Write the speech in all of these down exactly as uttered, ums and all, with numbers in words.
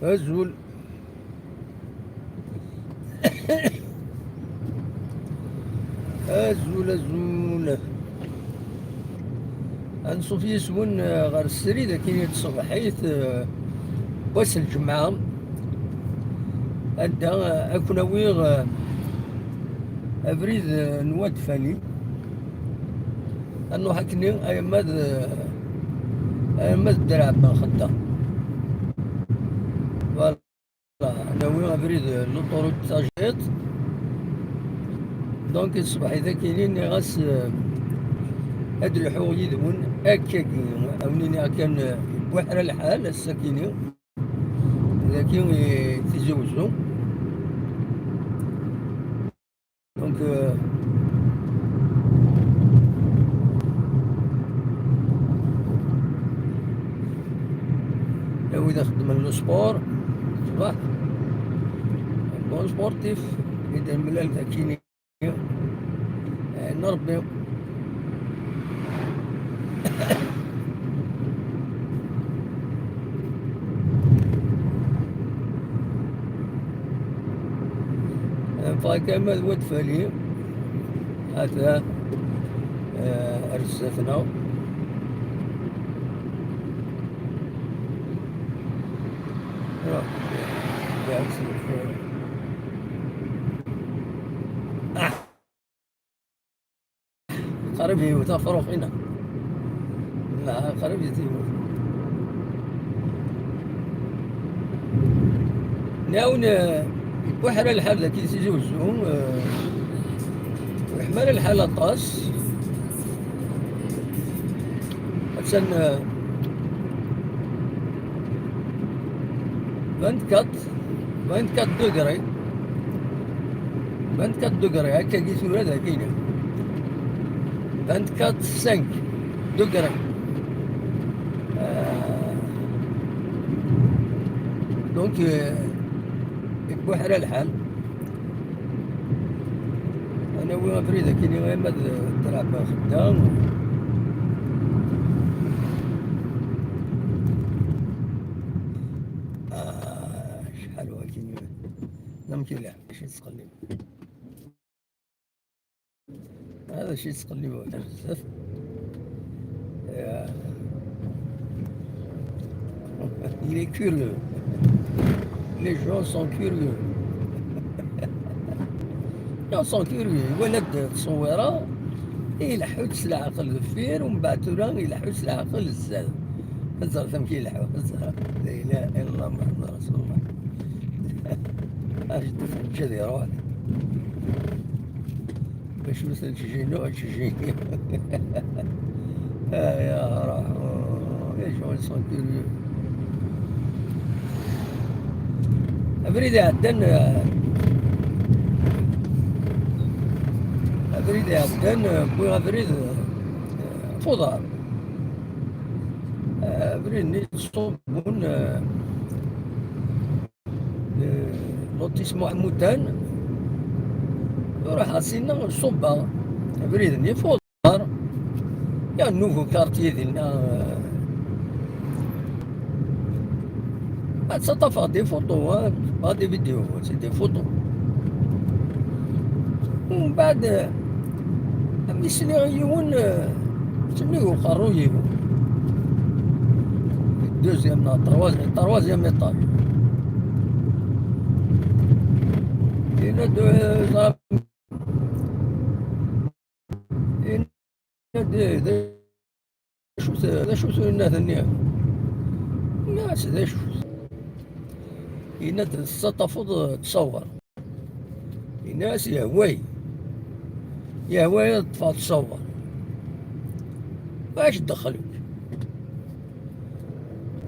Azul. Azul, azul. Anṣuf yis-wen, eh, ɣer srid akkin i tṣebḥit, eh, wass n lǧemɛa. Anda, eh, ad ken-awiɣ, eh, abrid, eh, n Wad Fali. Ad nruḥ akkenni, ay ama d, ay ama d Ddereɛ Ben Xedda. Voilà, nawi abrid, eh, n l'autoroute Tajiṭ. Donc, ṣṣbeḥ-it akkin-i nniɣ-as, eh, ad lḥuɣ yid-wen akkagi. Ad wen-iniɣ kan, eh, buḥra lḥal ass-akkin-i. Dagi i Tizi Wezzu. Donc, euh, a wid ixeddmen le sport, ṣṣbeḥ, bon sportif, i d-nemlal dagi, eh, n Rebbi. Neffeɣ kan ma d Wad Fali, ata, eh, ar zdat-neɣ. Ah, qrib yewwet afrux-ina. Neɣ qrib i t-yewwet. Nɛawen, eh, yewweḥra lḥal dagi di Tizi Wezzu, eh, ur yeḥma ara lḥal aṭas. Attan, eh, vingt-quatre, vingt-quatre degrés. Vingt-quatre degrés, akkagi tura dagini. Vingt-quatre cinq degrés. Euh, donc, euh, yewweḥra lḥal. Ad nawi abrid akkin i ma d Ddereɛ Ben Xedda. Ah, acḥal wagi. Amek yella? Acu yettqellib? Hada acu yettqellib wagi bezzaf. Ya. Il est curieux. Les gens sont curieux. Ils sont curieux. Iwala-d ttṣewwira, ileḥḥu-d s leɛqel deffir, umbeɛd tura ileḥḥu s leɛqel zdat. Ẓret amek ileḥḥu. Ẓret. La ilaha illallah Muḥemmed Rasulullah. Ajdid neǧǧa di ṛuḥ. Bac ur ten-ǧǧin, ur ǧǧin. Ah, ya ṛuḥ. Les gens sont curieux. Abrid iɛeddan, eh, abrid iɛeddan, eh, wwiɣ abrid, eh, f uḍar. Eh, abrid-nni yettṣubbun, eh, eh, lotissement Mutan. Ruḥeɣ sinna ṣubbeɣ abrid-nni f uḍar. Il y a un nouveau quartier dinna, euh, ad ttaṭṭafeɣ des photos, hein, pas des vidéos, c'est des photos. Umbeɛd, euh, mi sliɣ i yiwen, euh, sennig uqerruy-iw. Deuxième, non, troisième, troisième étage. Yenna-d, euh, yenna-d, d acu-t, d acu-t uyennat-nni? Nniɣ-as d acu-t. Yenna-d tettaṭṭafeḍ, ttṣawwer. Yenna-as yehwa-yi. Yehwa-yi ad ṭṭfeɣ ttṣawwer. Wac ddexxel-ik?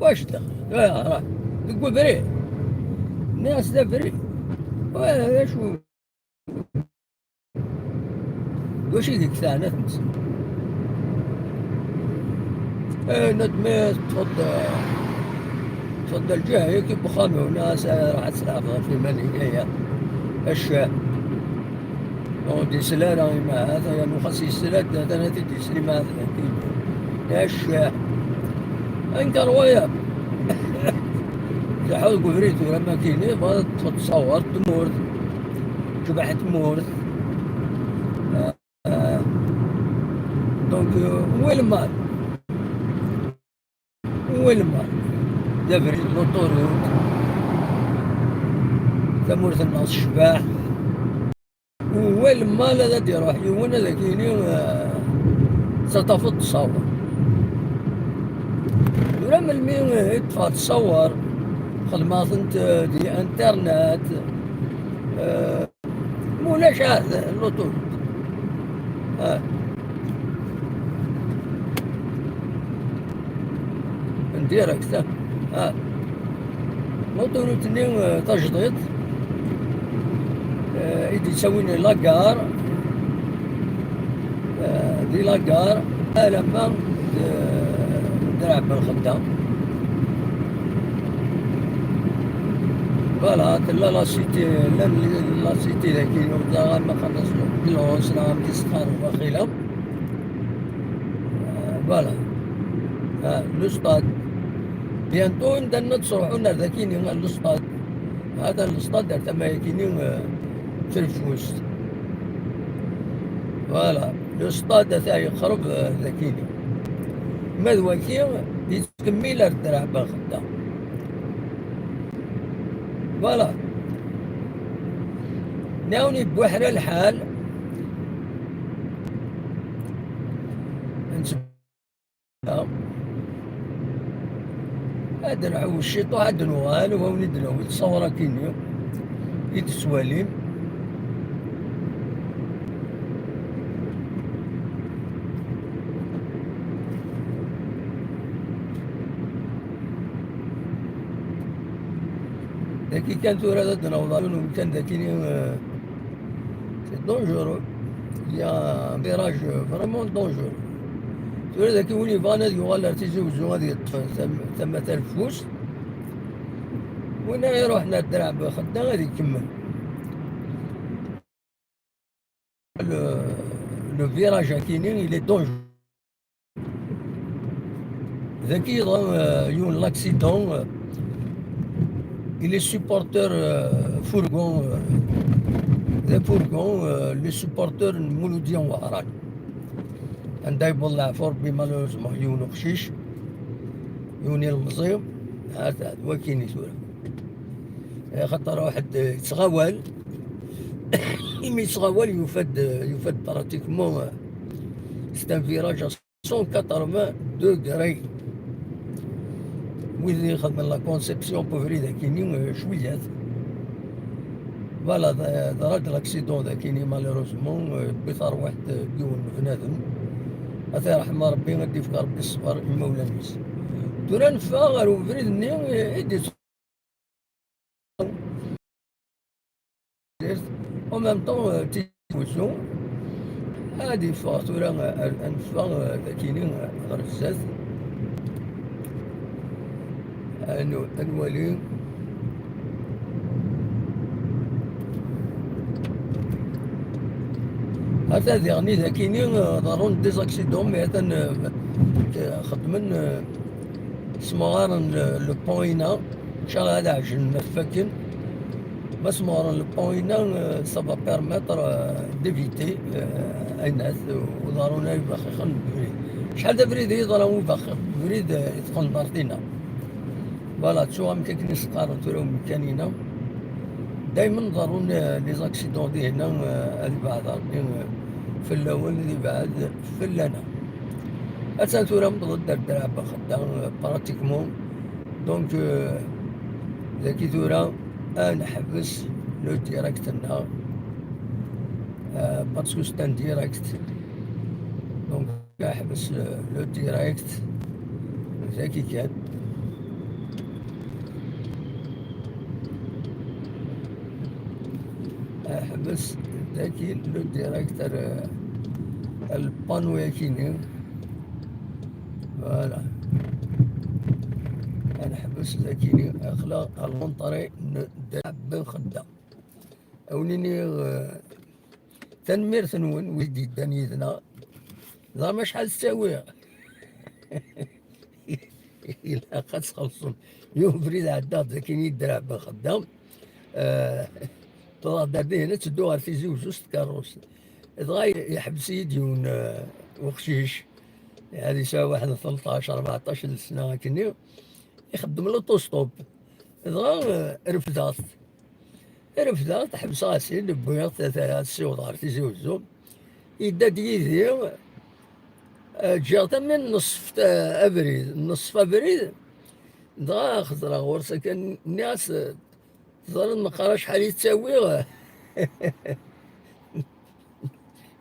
Wac ddexxel-ik? Ah, rah. Deg webrid. Nniɣ-as d abrid. Wa d acu? D wacu i deg teɛna tmes? Eh, nadmi teṭṭfeḍ, teṭṭfeḍ lǧiha-agi n wexxam-iw, nniɣ-as, eh, ruḥ ad tleɛbeḍ ɣef iman-ik, aya. Accah. Ur d-isel ara i Mahat, yernu xas yesla-d, atan ad t-id-isel i Mahat. Accah. Anka rwaya. Tleḥḥu deg ubrid tura, ma kini, bɣiɣ ad teṭṭfeḍ ttṣawar n tmurt, tecbeḥ tmurt. Ah, donc, euh, où est le mal? Où est le mal? D abrid, l'autoroute, tamurt-nneɣ tecbeḥ. Où est le mal? Ad d-iruḥ yiwen ad ak-yini, ah, ad tafeḍ ttṣawar. Tura melmi i ṭṭfeɣ ttṣawar, xedmeɣ-tent, ah, di internet, ah, ma ulac, ah, l'autoroute. Ah. En direct, ah. Ah. L'autoroute-nni, ah, tajdiṭ, ah, i d-yettawin la gare, ah, di la gare, alamma d, d Draɛ Ben Xedda. Voilà, tella la cité, llan la cité dagi, ur ẓriɣ ma qqaren-as Blanche, neɣ amek i s-qqaren waqila. Euh, voilà. Euh, le stade. Bientôt, anda ad ttruḥun ar dakini, ar le stade. Hada le stade ar tama-yakini, euh, Telfust. Voilà. Le stade ata yeqreb, euh, dakini. Ma d waki, yettkemmil ar Draɛ Ben Xedda. Voilà. Nɛawen yebbuḥra lḥal. Ad nɛawed ciṭuḥ, ad nuɣal, u awen-id-nawi ttṣawra-kini i d-tettwalim. Dagi kan tura ad d-naweḍ ɣer yiwen umkan dagi, euh, c'est dangereux. Il y a un virage vraiment dangereux. Tura dagi win yebɣan ad yuɣal ar Tizi Wezzu ad yeṭṭef tam-, tama Talfust. Win ara iruḥen ar Draɛ Ben Xedda ad ikemmel. Le, le virage akini, il est dangereux. Dagi yeḍra, euh, yiwen l'accident, euh, et les supporters, euh, fourgon, euh, des fourgons, euh, les supporters n Mulud Wahran. Anda yewweḍ leɛfu Rebbi, malheureusement, yiwen uqcic, yiwen ilemẓi, ha-t-a, d wakini tura. Axaṭer waḥed yettɣawal, imi yettɣawal yufa-d, yufa-d pratiquement, euh, c'est un virage à cent quatre-vingts degrés. Wid ixedmen la conception n ubrid akini, euh, cwiyat. Voilà, d-, ḍra-d l'accident dakini, malheureusement, euh, yewwi tarwiḥt, euh, n yiwen n bnadem. Ad t-yerḥem Rebbi, ad d-yefk Rebbi ṣṣber i imawlan-is. Tura neffeɣ ɣer ubrid-nni, euh, i d- En même temps, euh, Tizi Wezzu, ad yeffeɣ tura, euh, ad neffeɣ, euh, dakini, euh, ɣer zdat. Ad n-, ad nwali. Ata diɣen i dakini, euh, ḍerrun des accidents, mais atan, euh, xeddmen, euh, smeɣaren le, le pont-ina, ncallah ad ɛejlen ad fakken. Ma smeɣren le pont-ina, euh, ça va permettre, euh, d'éviter, euh, ayennat, euh, uḍarun-a ibaxixen n ubrid. Acḥal d abrid i yeḍran ubaxix n ubrid, euh, i tqendart-ina. Voilà, ttuɣ amek akken i s-qqaren tura umkan-ina. Daymen ḍerrun, euh, les accidents dihina, euh, ad ibeɛɛed Rebbi, euh, fell-awen, ad ibeɛɛed fell-aneɣ. Attan tura newweḍ-d ar Draɛ Ben Xedda, euh, pratiquement. Donc, euh, dagi tura ad neḥbes le direct-nneɣ, euh, parce que c'est un direct. Donc, ad neḥbes le, le direct dagi kan. Ad neḥbes dagi le direct ar, ar le panneau-yakini. Voilà. Ad neḥbes dakini, aql-aɣ à l'entrée n Draɛ Ben Xedda. Ad wen-iniɣ, euh, tanemmirt-nwen, wid d-yeddan yid-neɣ. Ẓer acḥal ttawiɣ. Ilaq ad txellṣem. Yiwen ubrid ɛeddaɣ-d akkin i Ddreɛ Ben Xeddam. Eh, ṭṭuḍeɣ-d ar dihin ad teddu ɣer Tizi Uzzu s tkeṛṛust. Dɣa yeḥbes-iyi-d yiwen, eh, uqcic. Ad yesɛu waḥed n tleṭṭac, rbeɛṭac n sna akkenni. Ixeddem l'auto-stop. Dɣa, eh, refdeɣ-t. Refdeɣ-t, ḥebseɣ-as-in, wwiɣ-t, ad ssiwḍeɣ ɣer Tizi Uzzu. Yedda-d yid-i, eh, ǧǧiɣ-t am neṣf ta-, abrid, neṣf abrid. Dɣa xeẓreɣ ɣur-s akken, nniɣ-as, eh, teẓriḍ meqqar acḥal i ttawiɣ?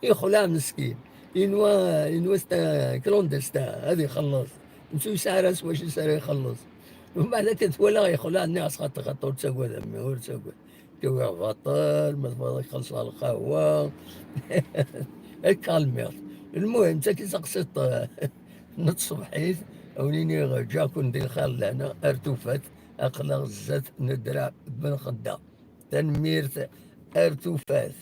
Ixleɛ meskin. Inwa, inwa c'est un clandestin, ad ixelleṣ. Netta ur yesɛi ara s wacu s ara ixelleṣ. Mbeɛd akken twalaɣ ixleɛ, nniɣ-as xaṭi, xaṭi, ur ttagad a mmi, ur ttagad. Tawiɣ baṭel, ma tebɣiḍ ad k-xellṣeɣ lqahwa. Ad k-calmiɣ. Lmuhim, d tagi taqsiṭ, eh, n tṣebḥit, a wen-iniɣ, ǧǧiɣ-ken di lxir lehna, ar tufat, aql-aɣ zdat n Ddreɛ Ben Xeddam. Tanemmirt, ar tufat.